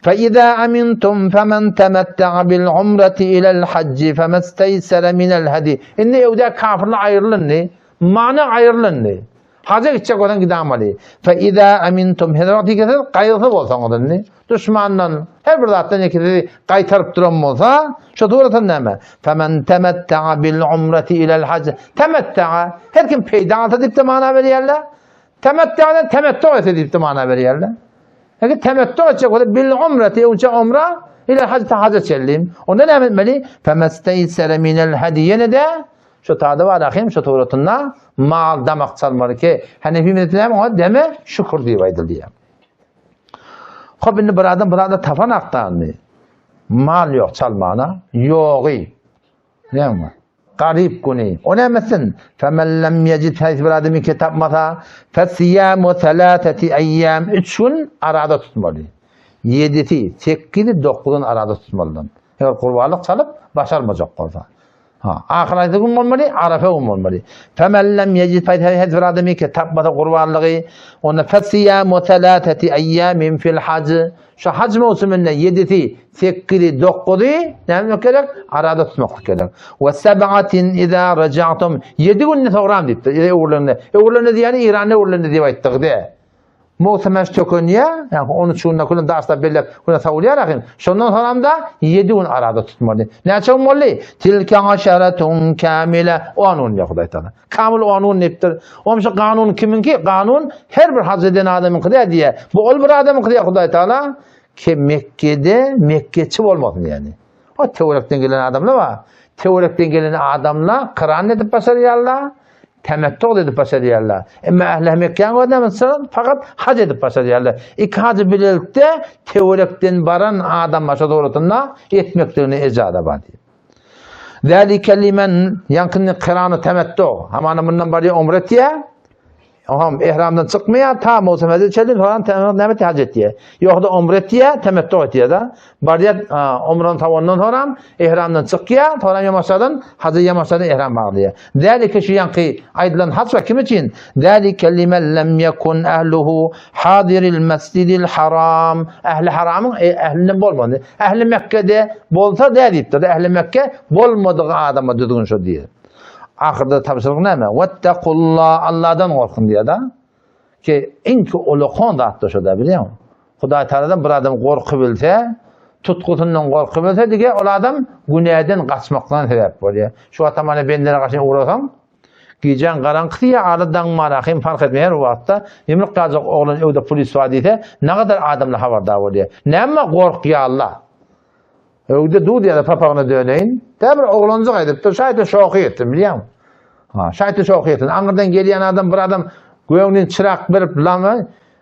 Fe iza amintum femen tematta'a bil umrati ila'l hajji femasteysara minel hadi. Indi ewde kafirler aýrylyndy. Mana aýrylyndy. Haja gitjek bolsaň gidamaly. Fe iza amintum her wagt ikisi gaýgysyz bolsaňyz indi duşmandan her bir zatdan ikisi gaýtaryp duran bolsa şu suratda näme? Femen tematta'a bil umrati ilal haj. Tematta'a her kim peýda alsa diýip de mana berýärler. Tematta'dan temettu etse diýip de mana berýärler. Eger temettu etjek bolsa bil umrati öňçe umra ilal haj ta haja çellim. Onda näme etmeli? Femesteysere minel hadi ýene de Şu tada bar ahim şu suratynda mal damak çalmaly ki Hanefi mezhebi näme oňa deme şükür diýip aýdylýar. Hop indi bir adam bir adam tapan akdandy. Mal ýok çalmana, ýogy. Näme? Garyp güni. O näme etsin? Femen lem yecid haýsy bir adam iki tapmasa, fesiyamu thalathati ayyam üç gün arada tutmaly. Ýedisi, sekizi, dokuzyn arada tutmalydan. Eger gurbanlyk çalyp başarmajak bolsa. Ha, ahyr aýda gün bolmaly, Arafa gün bolmaly. Femen lem yecid her bir adam ki tapmasa gurbanlygy, onda fesiyamu thalathati ayyamin fil haj. Şu hac mowsumynda ýedisi, sekizi, dokuzy näme gerek? Arada tutmaklyk gerek. We seb'atin iza raja'tum. Ýedi günde sogram diýipdir. Öwrülende. Öwrülende diýýäni Iranda öwrülende diýip aýtdyk de. Möwsüm äş tökenýär, ýagny 13 günde küle daşlar belläp, küle sowulýar ahyn. Şondan soňam da 7 gün arada tutmaly. Näçe gün boldy? Tilke aşaratun kamile 10 gün diýýär Hudaý Taala. Kamil 10 gün diýipdir. Oňa şu kanun kimiňki? Kanun her bir haj eden adamyňky däl diýýär. Bu ol bir adamyňky diýýär Hudaý Taala. Ki Mekgede Mekgeçi bolmasyn ýagny. O töwerekden gelen adamlar bar. Töwerekden gelen adamlar Kyran edip başarýarlar, temettu edip başarýarlar. Emma ähli Mekgäň özüne fakat hac edip başarýarlar. Iki hajy bilelikde töwerekden baran adam başa dogrusynda etmekligine ejaza bar diýip. Zalike limen ýaňkyny Kyrany temettu. Hamana mundan barýar umre etýär. Oňam ihramdan çykmaýar, ta mowsum hajy çenli soňam näme etýär, haj etýär. Ýogsa umre etýär, temettu etýär-de. Barýar, umrany tawandan soňam ihramdan çykýar, soňam ýamaşadan hajy ýamaşadan ihram baglaýar. Zälike şu ýaňky aýdylan haj we kim üçin? Zälike limen lem yekun ehluhu hadiril mesjidil haram. Ähli haramyň e, ählinden bolmady. Ähli Mekgede bolsa dä diýipdir. Ähli Mekke bolmadyk adama düzgün şo diýýär. Ahyrda tabşyryk näme? Wettakullah, Allahdan gorkuň diýýär-de. Ki iň ki ulakan zat da şo-da bilýäňmi? Hudaý Tagaladan bir adam gorky bilse, tutgusyndan gorky bilse dige ol adam günäden gaçmakdan sebäp bolýar. Şu wagt mana bendelere garşy ugrasaň, gijäň garaňkysy ýa aly daň marahym fark etmeýär o wagtda ýumruk ýaljak oglan öwde polis bar diýse, nagadar adamlar habardar bolýar. Näme gorkýarlar? Öwde dur diýýär, papagyna döneýin. Tä bir oglanjyk aýdypdyr, şaýta şohy etdim, bilýäňmi? Ha, şaýta şohy etdim. Aňyrdan gelýän adam bir adam göwnüni çyrak berip lama,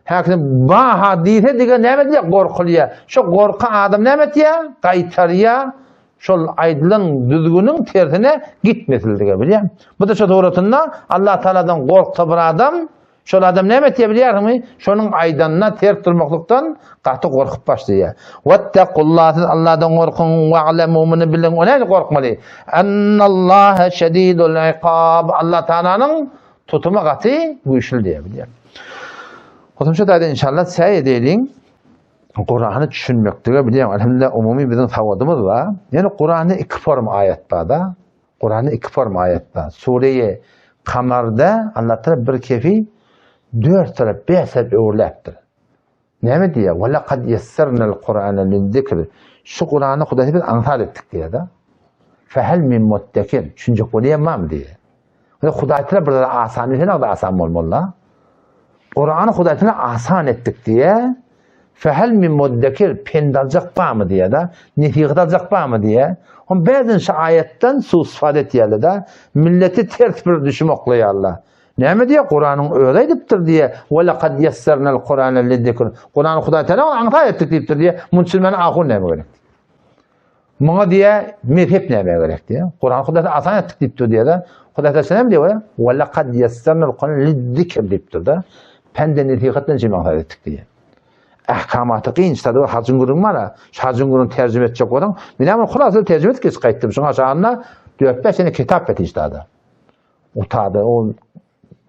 häkisi baha diýse diýe näme diýýär? Gorkulýar. Şo gorky adam näme etýär? Gaýtarýar. Şol aýdylan düzgüniň tersine gitmesin diýe, bilýäňmi? Bu da şo suratynda Allah Taaladan gorksa bir adam Şol adam näme etýär bilýärsiňmi? Şonuň aýdanyna ters durmaklykdan gaty gorkup başlaýar. Wettakullah siz Allahdan gorkuň we'lemu muny biliň. O näme gorkmaly? Ennallaha şedidul iqab. Allah Taalanyň tutumy gaty güýçli diýär bilýär. Goşmaça taýda inşallah säý edeýliň. Kurany düşünmeklige bilýän, elhamdülillah umumy biziň sawadymyz bar. Ýöne Kuranda iki form aýat bar-da. Kuranda iki forma aýat bar. Sureýi Kamarda Allah Taala bir kefi dört tarap, bäş tarap öwrüläpdir. Näme diýýär? Ve lekad yessernel Kur'ane lizzikr. Şu Kurany Hudaý biz aňsat etdik diýýär-de. Fehel min muddekir. Düşünjek bolýan barmy diýýär. Ve Hudaý Taala bir zady asan diýse, näde asan bolmaly-da? Kurany Hudaý Taala asan etdik diýýär. Fehel min muddekir pend aljak barmy diýýär-de, nesihat aljak barmy diýýär. Hom bäzin şu aýatdan suistifade etýärler-de, milleti ters bir düşüm oklaýarlar. Näme diýýär? Kuranyň özi aýdypdyr diýýär. Ve lekad yessernel Kurana lizzikr. Kurany Hudaý Taala aňsat etdik diýipdir diýýär. Muny üçin ahun näme gerek? Muňa diýýär, mezhep näme gerek diýýär. Kurany Hudaý asan etdik diýipdir diýýär-de. Hudaý Taala näme diýýär? Ve lekad yessernel Kurana lizzikr diýipdir-de. Pende nesihatdan üçin aňsat etdik diýýär. Ahkamaty kyn çytady bir hajyň gürrüňi bar-a. Şu hajyň gürrüňini terjime etjek bolsaň, men hem hulasaly terjime edip geçip gaýtdym. Şuň aşagynda dört-bäş sene kitap bar çytady. Utada ol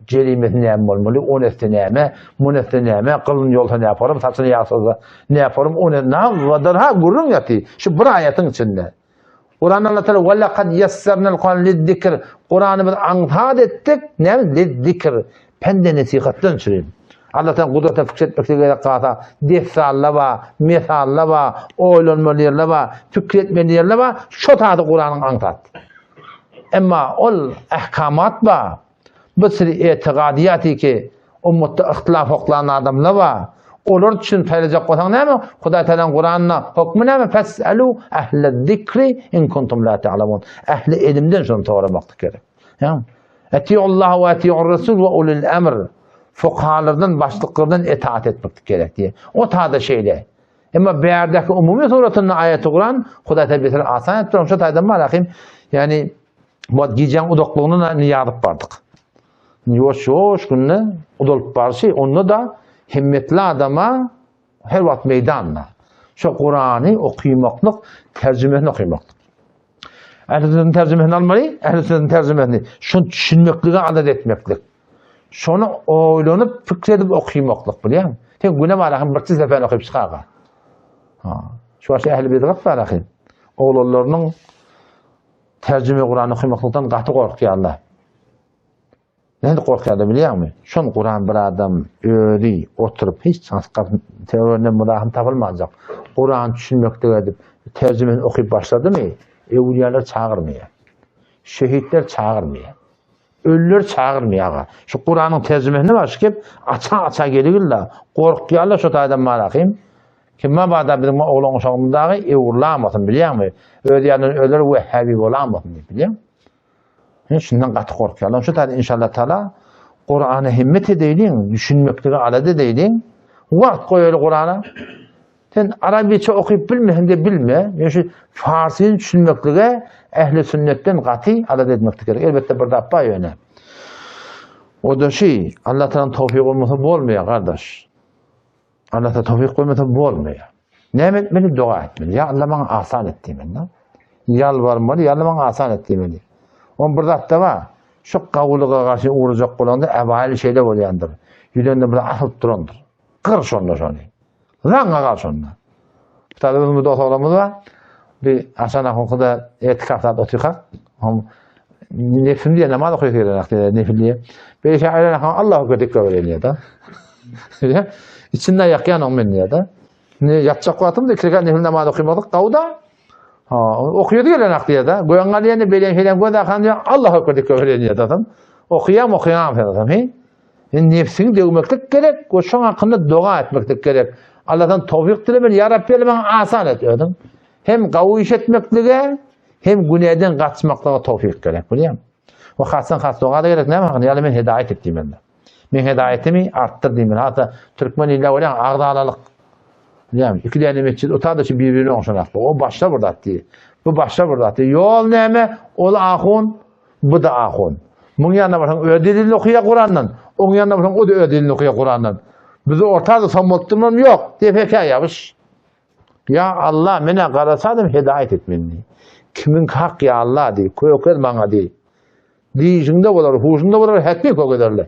jerimesi näme bolmaly, on etse näme, mun etse näme, gylyn ýolsa näme bolar, saçyny ýagşylsa näme bolar, on nagadyr ha gürrüň ýaty. Şu bir aýatyň içinde. Kuranda Allah Teala ve lekad yessernel Kur'an lizzikr. Kurany biz aňsat etdik, näme lizzikr. Pende nesihatdan üçin. Allah Teala gudratyna fikir etmekde gerek galsa, dessalla ba, mesalla ba, oýlanmaly ýerler ba, fikir etmeli ýerler ba, şo taýda Kuranyň aňsat. Emma ol ahkamat ba, Bir sürü etigadyýaty ki, ummatda yhtylaf oklan adamlar bar. Olar üçin saýlajak bolsaň näme? Hudaý Tagalaň Kuranda hokmy näme? Fes'elu ehle zikri in kuntum la ta'lamun. Ehli ilimden şony soramaklyk gerek. Ýa? Etiullah we etiur rasul we ulul emr. Fukahalardan, başlyklardan itaat etmeklik gerek diýe. O tada şeýle. Emma bärdäki umumy suratynda aýaty Kuran Hudaý Tagala beter asan etdi. Şo taýdan bar ahim. Ýani Bu gijäň uzaklygyny indi ýazyp bardyk. Ýuwaş-ýuwaş günde uzalyp barşy, onda-da himmetli adama her wagt meýdanda. Şo Kurany okymaklyk, terjimesini okymaklyk. Ähli sözüň terjimesini almaly, ähli sözüň terjimesini. Şony düşünmeklige adat etmeklik. Şony oýlanyp, pikir edip okymaklyk, bilýäňmi? Sen güne barahym birçe sefer okyp çykaga. Ha. Şu başda ähli bidgat barahym. Oglanlarynyň Terjime Kurany okamaklykdan gaty gorkýarlar. Nädip gorkýarlar bilýäňmi? Şol Kuran bir adam özi oturyp hiç çaňsy teoriýa muzahym tapylmanjak. Kurany düşünmekde edip terjimesini okyp başladymy, öwlüýalar çagyrmaýar. Şehitler çagyrmaýar. Ölüler çagyrmaýar aga. Şu Kuranyň terjimesini başyp aça-aça geligilla gorkýarlar şu taýdan barahym. Kim mabada biziň oglan uşagymyz dagy ewrlamasyn bilýäňmi? Öz ýanyndan öler wehhabi bolamasyn diýip bilýäň. Men şundan gaty gorkýarlar. Şu taýda inşallah taala Kur'ana himmet edeýliň, düşünmeklige alada edeýliň. Wagt goýaly Kur'ana. Sen arabiçe okyp bilmeseň de bilme. Men şu farsyny düşünmeklige ehli sünnetden gaty alada etmeklik gerek. Elbetde bir zat bar ýöne. O-da şi, Allah Tagalaň towfygy bolmasa bolmaýar, gardaş. Allah Tagala towfyk goýmasa bolmaýar. Näme etmeli? Doga etmeli. Ýa Allah maňa asan et diýmeli. Ýalbarmaly, ýa Allah maňa asan et diýmeli. On bir zatda bar. Şu gawulyga garşy urjak bolanda äbaýly şeýle bolýandyr. Ýüzende bir asylyp durandyr. Gyr şonda şony. Zaňňa gal şonda. Tabi özümiz dostlarymyz bar. Bir aşan ahunkyda etikaf zat otyrkak. Nefil diye namaz okuyor diye nefil diye. Bir şey ayran Allahu ekber dikkat verin da. İçinde yakyan on men diye da. Ne yatacak wagtym da iki nefil namaz okumadyk gawda. Ha, okuýar gelen ak diye da. Goýan galýan belen şeyden göz akan diye Allahu ekber dikkat verin diye da. Okuyam okuyam diye. He? Nefsiňi döwmeklik gerek we şoň hakynda doga etmeklik gerek. Allahdan towfyk dilemeli, Ýa Rabbi maňa asan et özüň. Hem gawy iş etmeklige, hem günäden gaçmaklyga towfyk gerek, bilýäňmi? We hasdan has doga da gerek, näme hakynda? Ýa men hidaýat et diýmeli. Men hidaýatymy artdyr diýmeli. Hatda türkmen ilde bolýan agzalalyk. Bilýäňmi? Iki däne metjit otada şu bir-birine oňşanak. O başga bir zat diýip. Bu başga bir zat diýip. Ýol näme? Ol ahun, Bu-da ahun. Muň ýanyna barsaň öz delilini okaýar Kurandan. Oň ýanyna barsaň o-da öz delilini okaýar Kurandan. Bizi ortada sommaltdyrmam ýok. Diýip ýabyş. Ýa Allah, menä garasadym hidaýat et meni. Kimiňki hak ýa Allah diý, kökez maňa diý. Diýişiňde bolar, huşuňda bolar, hetmi kökezerler.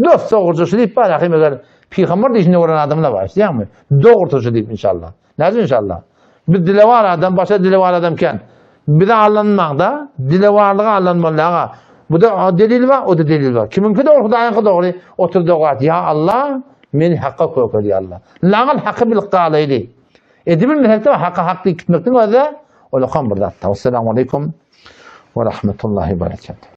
Dost dogruçy şu diýip bar, ahim eger pygamber diýişinde gören adamlar bar, eşidýäňmi? Dogruçy şu diýip inşallah. Näme inşallah? Biz dilewar adam, başa dilewar adam kän. Bize allanmaň-da, dilewarlyga allanmaly aga. Bu da delil bar, o da delil bar. Kimiňki dogry, Hudaýyňky dogry. Otur doga et. Ýa Allah, meni hakka kökel ýa Allah. Laňyl haky bilip galaýly. Edibilmesek de haka hak diýip gitmekden özi, ol okam bir zat. Assalamu aleykum we rahmetullahi we berekatuh.